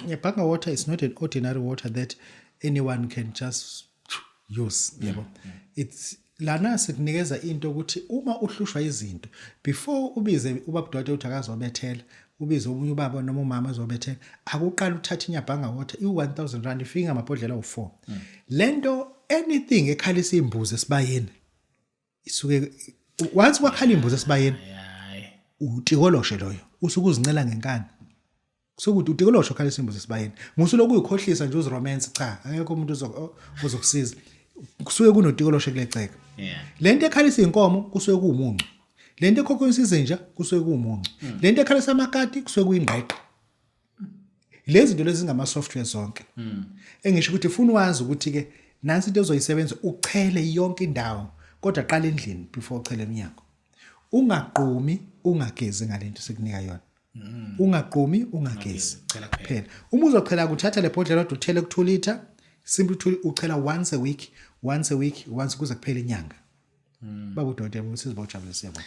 Nyabhanga water is not an ordinary water that anyone can just use, yebo. It's lana sikunikeza into ukuthi uma uhlushwa izinto, before ubize ubaba Dode uthi akazobethela, ubize omunye ubaba noma umama azobethela, akuqala uthatha inyabhanga water i-1000 rand, ifike ngamabhodlela awu-4. Lento, anything ekhalisa imbuzi esibayeni, isuke once kwakhala imbuzi esibayeni, Hayi. utikoloshe loyo usuke uzincela ngenkani. Kusuke utikoloshe okhalisa imbuzi esibayeni, musuloku uyikhohlisa nje, uziromance. Cha, akekho umuntu ozokusiza, kusuke kunotikoloshe kuleceka. Lento ekhalisa inkomo kusuke kuwumuncu, lento ekhokhonisa izinja kusuke kuwumuncu, lento ekhalisa amakati kusuke kuyingqeqe. Lezi zinto lezi zingama software zonke. Engisho ukuthi ufuna wazi ukuthi ke nansi into ozoyisebenza, uchele yonke indawo, kodwa qala endlini before uchele eminyango. Ungaqhumi ungagezi ngalento sikunika yona, ungaqhumi ungagezi. Chela kuphela. Phela uma uzochela, kuthatha le bhodlela kodwa uthele ku 2 liter simple, uchela once a week, once a week, once kuze kuphele inyanga. Baba udokotela, usizibojabulisa, siyabonga.